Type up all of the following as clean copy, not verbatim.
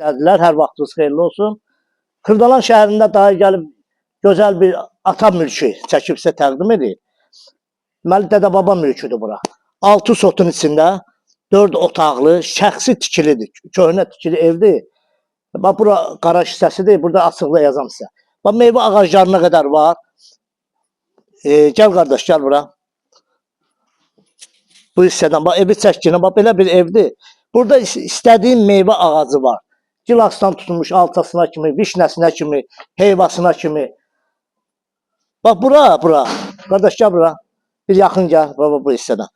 Gəldilər, hər vaxtınız xeyirli olsun. Xırdalan şəhərində daha gəlib gözəl bir ata mülkü çəkib sizə təqdim edir. Deməli, dədə-baba mülküdür bura. 6 sotun içində 4 otaqlı, şəxsi tikilidir. Köhnə tikili evdir. Bax, bura qaraj hissəsidir. Burada açıqlayacağam sizə. Bax, meyvə ağaclarına qədər var. Gəl qardaş, gəl bura. Bu hissədən bax evi çəkkinə, bax belə bir evdir. Burada istədiyin meyvə ağacı var. Gilasdan tutmuş alçasına kimi, vişnəsinə kimi, heyvasına kimi. Bax bura, bura. Qardaş gəl bura. Bir yaxın gəl, baba bu hissədən.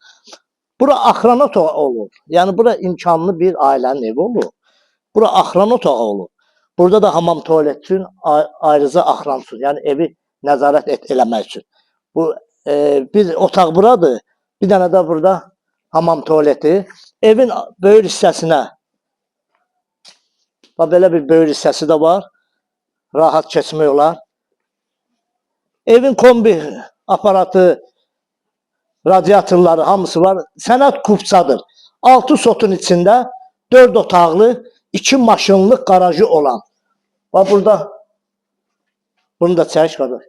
Bura axrana otağı olur. Yəni bura imkanlı bir ailənin evi olur. Bura axrana otağı olur. Burada da hamam tualet üçün ayrıca axran üçün, yəni evi nəzarət eləmək üçün. Bu bir otaq buradır. Bir dənə də burada hamam tualeti. Evin böyük hissəsinə bax belə bir böyük hissəsi də var. Rahat keçmək olar. Evin kombi aparatı, radiatorları hamısı var. Sənəd kupçadır. 6 sotun içində 4 otaqlı, 2 maşınlıq qarajı olan. Bax burada bunu da çək qardaş.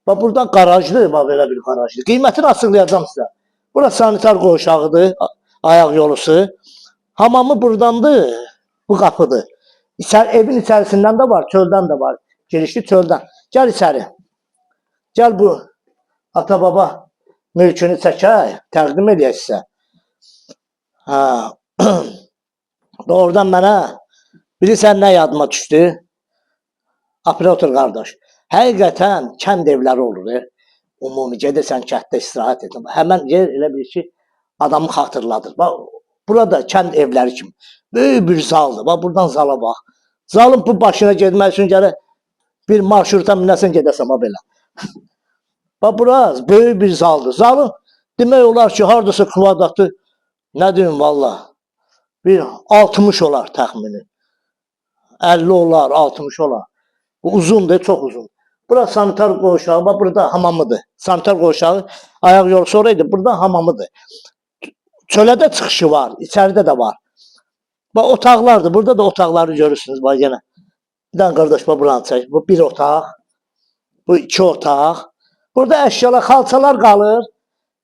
Bax burada qarajdır, bax belə bir qarajdır. Qiymətini açıqlayacağam sizə. Bura sanitar qovşağıdır, ayaq yolusu. Hamamı burdandır, bu qapıdır. Evin içərisindən də var, çöldən də var. Girişli çöldən. Gəl içəri. Gəl bu ata-baba mülkünü çəkək, təqdim eləyək sizə. Hə. Doğrudan mənə bilirsən nə yadıma düşdü? Operator qardaş. Həqiqətən kənd evləri olur. Ümumi gedirsən kənddə istirahət edirsən. Həmən yer elə bil ki, adamı xatırladır. Bax, burada kənd evləri kimi. Böyük bir zaldır. Bax, buradan zala bax. Zalın bu başına getmək üçün gərək bir marşruta minəsən gedəsən, bax belə. Bax, bura böyük bir zaldır. Zalın demək olar ki, hardasa kvadratı, nə deyim valla, bir 60 olar təxmini. 50 olar, 60 olar. Bu uzundur, çox uzun. Bura sanitar qovşağı, bax burada hamamıdır. Sanitar qovşağı ayaq yolu sonra idi, burada hamamıdır. Çölə də çıxışı var, içəridə də var. Bax otaqlardır. Burada da otaqları görürsünüz bax yenə. Bir dənə qardaş bax buranı çək. Bu bir otaq. Bu iki otaq. Burada əşyalar, xalçalar qalır.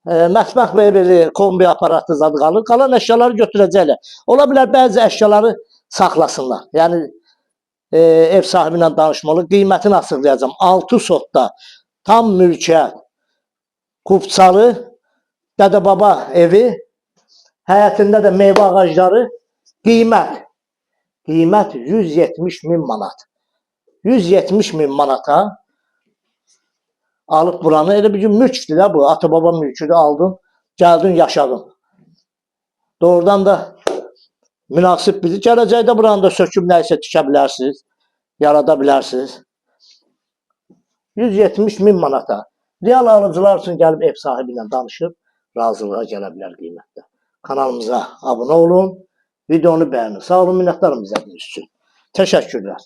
Mətbəx mebeli, kombi aparatı zadı qalır. Qalan əşyaları götürəcəklər. Ola bilər bəzi əşyaları saxlasınlar. Yəni ev sahibi ilə danışmalı. Qiymətini açıqlayacağam. 6 sotda tam mülkiyyət, kupçalı dədə-baba evi, həyətində də meyvə ağacları, qiymət. Qiymət 170 min manat. 170 min manata alıb buranı. Elə bir gün mülkdür də bu. Ata-baba mülküdür, aldın, gəldin, yaşadın. Doğrudan da münasib bir. Gələcəkdə buranı da söküb nəyisə tikə bilərsiniz, yarada bilərsiniz. 170 min manata. Real alıcılar üçün gəlib ev sahibi ilə danışıb razılığa gələ bilər qiymətdə. Kanalımıza abunə olun, videonu bəyənin. Sağ olun, minnətdarım izlədiyiniz üçün. Təşəkkürlər.